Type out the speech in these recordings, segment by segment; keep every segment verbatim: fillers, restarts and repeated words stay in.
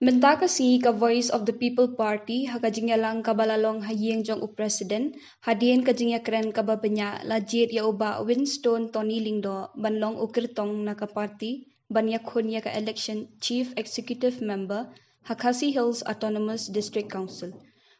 Mynta ka sngi ka Voice of the People Party ha ka jingïalang kaba la long ha ïing jong u President, hadien ka jingïakren kaba bniah, la jied ïa u Bah Winston Tony Lyngdoh ban long u kyrtong na ka party ban ïakhun ïa ka election Chief Executive Member ha Khasi Hills Autonomous District Council.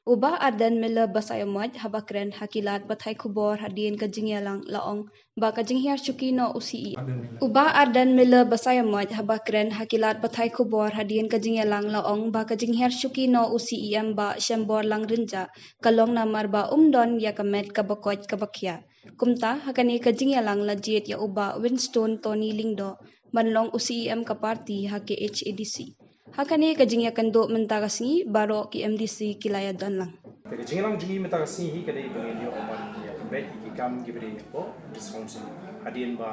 U Bah Ardent Miller Basaiawmoit haba kren ha ki lad pathai khubor hadien ka jingïalang la ong ba ka jinghiar shuki noh u CEM. U Bah Ardent Miller Basaiawmoit haba kren ha ki lad pathai khubor hadien ka jingïalang la ong ba ka jinghiar shuki noh u CEM Bah Shemborlang Rynjah ka long namar ba um don ïa ka met kaba koit kaba khiah. Kumta ha kane ka jingïalang la jied ïa u Bah Winston Tony Lyngdoh ban long u CEM ka party ha KHADC. Ha kane ka jingïakynduh mynta ka sngi baroh ki MDC ki la ïadon lang. Te ka jingïalang jong ngi mynta ka sngi hi ka dei ba ngin ïoh ban ïa pynbeit ïa ki kam kiba dei hapoh District Council. Hadien ba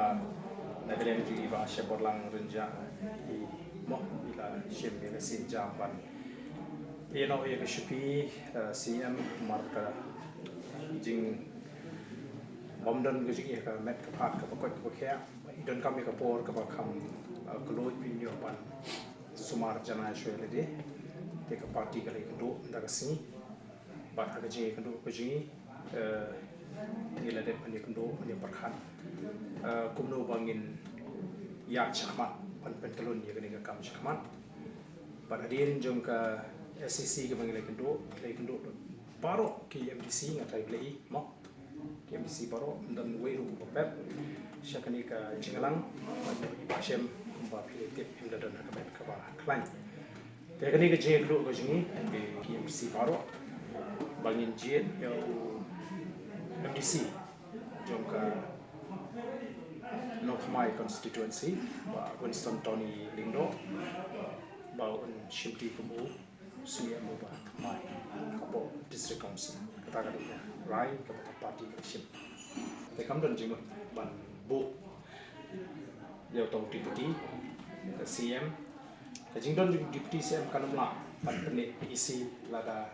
na ka liang jong i Bah Shemborlang Rynjah i, mo, i la shim ïa ka sienjam ban ïa noh ïa ka shuki, eh, CEM, namar ka jingbymdon ka jong i ha ka met ka phad kaba koit kaba khiah. I donkam ïa ka por kaba kham, eh, khlaiñ, pynïoh ban sumar janai shuwa ïa lade. Te ka party ka la ïakynduh mynta ka sngi. Bad ha ka jingïakynduh ka jong ngi, eh, ngi la dep ban ïakynduh, ban ïapyrkhat, eh, kumno ba ngin ïaid shakhmat ban pyntlun ïa kane ka kam shakhmat. Bad hadien jong ka SAC kaba ngi la ïakynduh, ngi la ïakynduh baroh ki MDC, nga trai Blei, mo. Ki MDC baroh, ym don uwei ruh uba pep sha kane ka jingïalang. Bad i Bah Shem, kumba phi la tip, im da don ha ka met kaba khlaiñ. Te kane ka jingïakynduh ka jong ngi, ki, ki MDC baroh, ba ngin jied ïa u MDC jong ka Nongthymmai constituency, Bah Winston Tony Lyngdoh, ba un shimti kum u CEM uba thymmai hapoh District Council. Kata ka dei ka rai kaba ka party ka shim. Te kam don jingmut ban buh ïa uta u Deputy CEM. Ka jingdon jong u Deputy CEM kam lah ban pynleit EC lada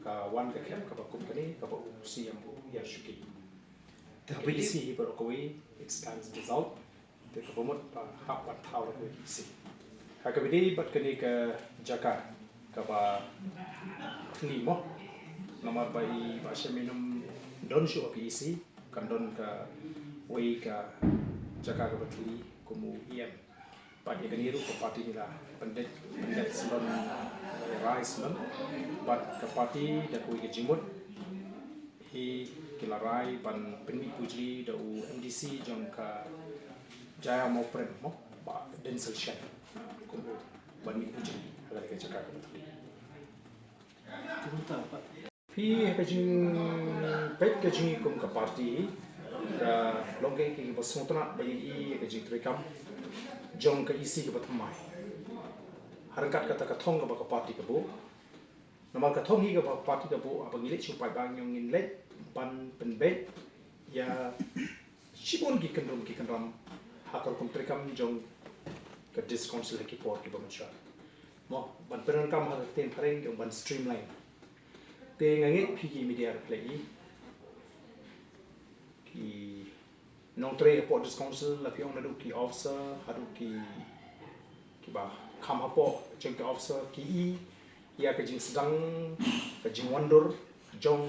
ka wan ka khep kaba kum kane kaba u CEM u ïa shuki. Te haba EC hi baroh kawei, it stands dissolved. Te kaba mut ba hap ban thaw da kawei ka EC. Ha kaba ïadei bad kane ka jaka kaba thylli, mo. Namar ba i Bah Shem um don shuh ha ka EC, kan don kawei ka jaka kaba thylli kum u EM. Bad ïa kane ruh ka party ngi la pyndep, pyndep syndon, ïa rai syndon. Bad ka party da kawei ka jingmut hi, ki la rai ban pynmih pujli da u MDC jong ka Jaiaw Mawprem, mo, Bah Densel Shen. Kum u ban mih pujli ha kane ka jaka kaba thylli. Kumta pat. Phi, ha ka jingpeit ka jong ngi kum ka party, ka long kaei kaei kaba sngewtynnat ba ngin ïohi ïa ka jingtrei kam jong ka EC kaba thymmai. Ha ryngkat kata ka thong kaba ka party ka buh. Namar ka thong hi kaba ka party ka buh, haba ngi leit sha u paidbah, ngin leit ban pynbeit ïa shibun ki kyndrum ki kyndram ha ka rukom trei kam jong ka District Council ha ki por kiba mynshwa. Mo, ban pyndonkam ha ka ktien phareng ki ong ban streamline. Te nga ngeit phi ki media ruh phi la ïohi, ki nongtrei hapoh District Council, la phi ong naduh ki officer haduh ki, kiba kham hapoh jong ki officer, ki i ïa ka jingsdang, ka jingwandur jong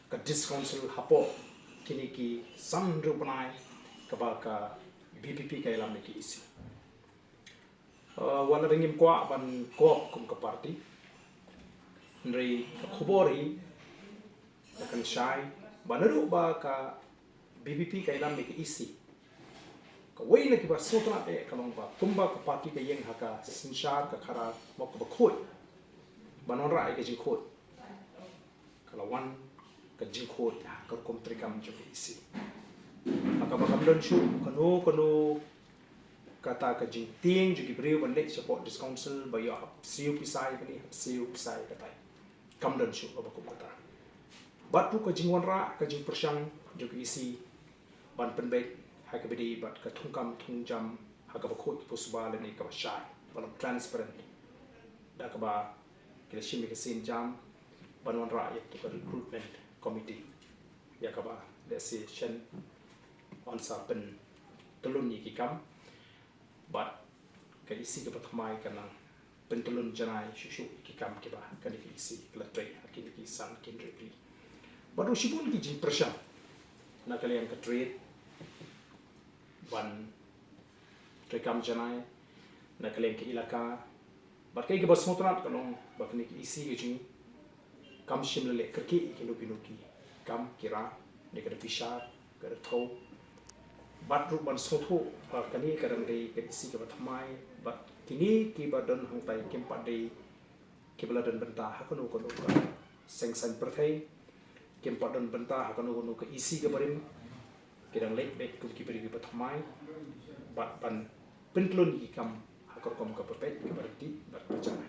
ka District Council hapoh kine ki san hynriew bnai kaba ka VPP ka ïalam ïa ka EC. Uh, wat la dang ngim kwah ban kop kum ka party, hynrei ka khubor hi ka kan shai ba naduh ba ka VPP ka ïalam ïa ka EC, kawei na kiba sngewtynnat eh ka long ba kumba ka party ka ïeng ha ka synshar ka khadar, mo, kaba khuid, ban wanrah ïa ka jingkhuid, ka la wan ka jingkhuid ha ka rukom trei kam jong ka EC. Ha kaba kam don shuh kano kano kata ka jingtieng jong ki briew ban leit shapoh District Council ba ïoh hap siew pisa ïa kane, hap siew pisa ïa katai. Kam don shuh kaba kum kata. Bad ruh ka jingwanrah, ka jingpyrshang jong ka EC ban pynbeit ha kaba ïadei bad ka thungkam thungjam ha kaba khuid, kaba suba lane kaba shai, ba long transparent. Da kaba ki la shim ïa ka sienjam ban wanrah ïa ka recruitment committee, ïa kaba lehse shen yn sa pyntlun ïa ki kam. Bad ka EC kaba thymmai ka nang pyntlun janai shuh shuh ki kam kiba kane ka E C ka la trei ha kine ki san ki hynriew tylli. Bad ruh shibun ki jingpyrshang na ka liang ka trade ban treikam janai, na ka liang ka elaka. Bad kaei kaba sngewtynnat ka long ba kane ka E C ka jong ngi kam shym la leh kyrkieh ïa kino kino ki kam, ki rah, ne ka da bishar, ka da thew. Bad ruh ban sngewthuh ba kane ka dang dei ka E C kaba thymmai, bad kine kiba don hangtai kim pat dei kiba la don bynta ha kano kano ka seng saiñ pyrthei, kim pat don bynta ha kano kano ka E C kaba rim, ki dang leit beit kum ki briew kiba thymmai, bad ban pyntlun ïa ki kam ha ka rukom kaba peit, kaba ryntih bad kaba janai.